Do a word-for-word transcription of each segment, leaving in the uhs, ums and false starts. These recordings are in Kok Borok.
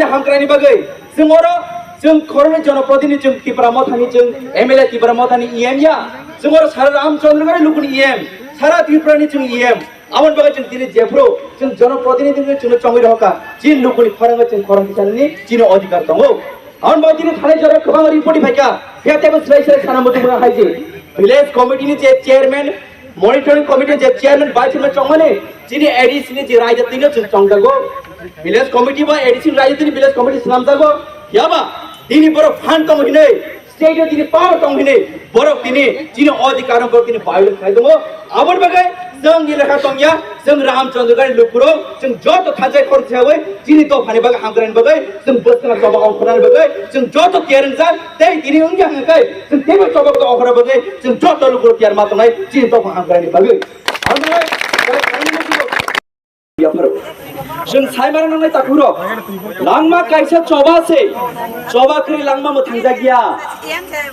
Hamkraini bagwi chwng oro chwng khoroknwi jonoprotinidhi chwng Tipra Mothani chwng M L A Tipra Mothani E M ya. Chwng oro sara Ramchandragari lukuni E M, sara Tripurani chwng E M. Aboni bagwi chwng tini jephru chwng jonoprotinidhi chwngno chongwi rohorkha. Chini lukuni khorangwi chwng khorang tisanani chini odhikar tongo. Aboni bagwi tini thanai jora kwbang report phaikha. Phiya teibo swlai swlai sana muchung mwnga hai je village committee ni je chairman, monitoring committee je chairman, vice chairman chongmani chini A D C ni je raida tino chwng chongjago. Village committee ba A D C ni raida tini village committee swnamjago. Phiya ba tini borok phan tong hinwi, state o tini power tong hinwi borok tini chini odhikar no borok tini violate khai tongo. Aboni bagwi chwng ni lekha tongya, chwng Ramchandragari lukurok, chwng joto thansa khorang tisawi chini dophani bagwi hamkraini bagwi, chwng bwskangni choba ongkhornani bagwi chwng joto tiyar wngjak. Tei tini wngya hwnkhe chwng teibo choba ongkhorna bagwi chwng joto lukurok tiyar ma tongnai chini dopha hamkraini bagwi. Hambai, tei thanini bagwi. Yapharo. Chwng sai mano nangnai takhurok. Langma kaisa choba se. Choba kwrwi langma mwthangjakya.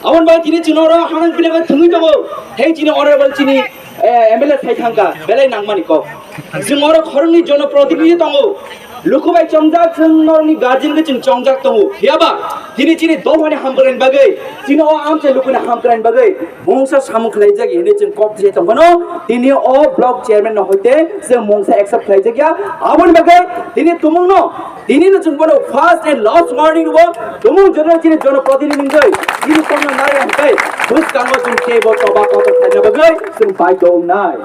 Aboni bagwi tini chwng oro hanang pinang thwngwi tongo. Hei chini honorable chini, eh, M L A sai thangkha. Belai nangmani kok. Chwng oro khoroknwi jonoprotinidhi tongo. Luku bai chongjak, chwng norokni guardian khe chwng chongjak tongo. Phiyaba tini chini dophani hamkraini bagwi, chini o amchai lukuni hamkraini bagwi mungsa samung khlaijak hinwi chwng kok thai tongphano, tini o block chairman no hoite chwng mungsa accept khlaijakya. Aboni bagwi tini tumungno, tini no chwng bono first and last warning rwo, tumung jono chini jonoprotinidhi wngwi chini tongna nai hwnkhe bwskango chwng teibo choba kotor khlaina bagwi chwng baidhyo wngnai.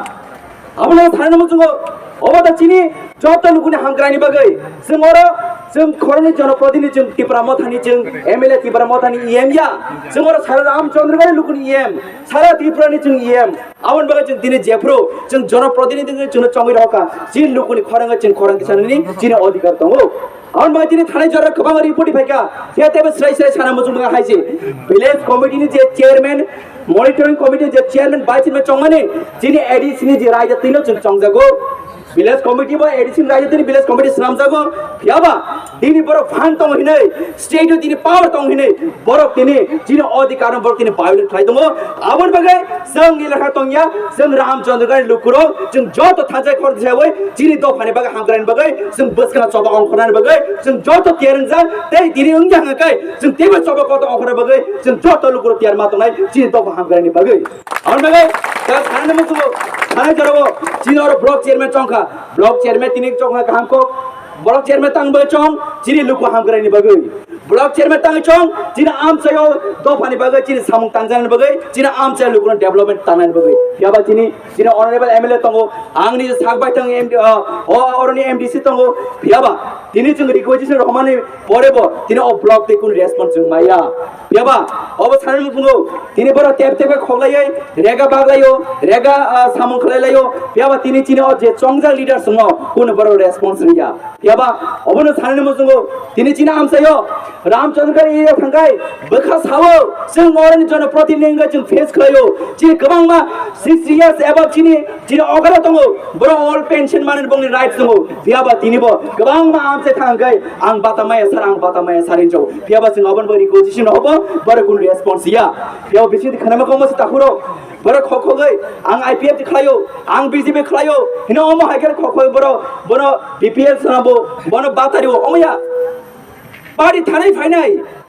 Abono thanani muchungo, obo da chini joto lukuni hamkraini bagwi. Chwng oro, chwng khoroknwi jonoprotinidhi, chwng Tipra Mothani, chwng M L A Tipra Mothani E M ya. Chwng oro sara Ramchandragari lukuni E M, sara Tripurani chwng E M. Aboni bagwi chwng tini jephru, chwng jonoprotinidhi wngwi chwngno chongwi rohorkha. Chini lukuni khorangwi chwng khorang tisanani chini odhikar tongo. Aboni bagwi tini thanai jora kwbangma report phaikha. Phiya teibo swlai swlai sana muchung mwnga hai se. Village committee ni je chairman, monitoring committee je chairman, vice chairman chongmani chini A D C ni je raida tino chwng chongjago. Village committee bo A D C ni raida tini village committee swnamjago. Phiyaba tini borok phan tong hinwi, state o tini power tong hinwi, borok tini chini odhikar no borok tini violate khlai tongo. Aboni bagwi chwng ni lekha tongya, chwng Ramchandragari lukurok, chwng joto thansa khorang tisawi chini dophani bagwi hamkraini bagwi, chwng bwskangni choba ongkhornani bagwi, chwng joto tiyar wngjak, tei tini wngya hwnkhe, chwng teibo choba kotor ongkhorna bagwi, chwng joto lukurok tiyar ma tongnai, chini dopha hamkraini bagwi. Aboni bagwi, ta sanani muchungo, sanai jorabo, chini oro block chairman chongkha, block chairman tini chongkha kaham kok, block chairman tang bagwi chong, chini luku hamkraini bagwi. Block chairman tangwi chong, chini amchaio dophani bagwi chini samung tangjaknani bagwi, chini amchaio lukurokno development tangnani bagwi. Phiyaba chini, chini honorable M L A tongo, ang nini sak baithang M D, ah, o, oroni M D C tongo. Phiyaba tini chwng requisition rohormani porebo tini o block tei kunu response chwng maya. Phiyaba obo sanani muchungo tini borok tep tep khe khoklaiwi rega baglaio, rega, ah, samung khlailaio. Phiyaba tini chini o je chongjak leader chwngno kunu borok response rwya. Phiyaba obono sanani muchungo tini chini amchaio Ramchandragari area thangkhai bwkha sao, chwng oroni jonoprotinidhi wngkha chwng face khlaio. Chini kwbangma sixty years above chini, chini okra tongo, borok all pension manwi bongni rights tongo. Phiyaba tinibo kwbangma amchai thangkhai ang bata maya sar, ang bata maya sar hinjo. Phiyaba chwng obono bo requisition hobo, borok kunu response ya. Phiyaba bisingtwi khwnama kongma se takhuro. Borok khok khogwi, ang I P F T khlaio, ang B J P khlaio, hino omo hai khe khok khogwi borok, bono B P L swnambo, bono batario, omo ya. Party thanai phainai,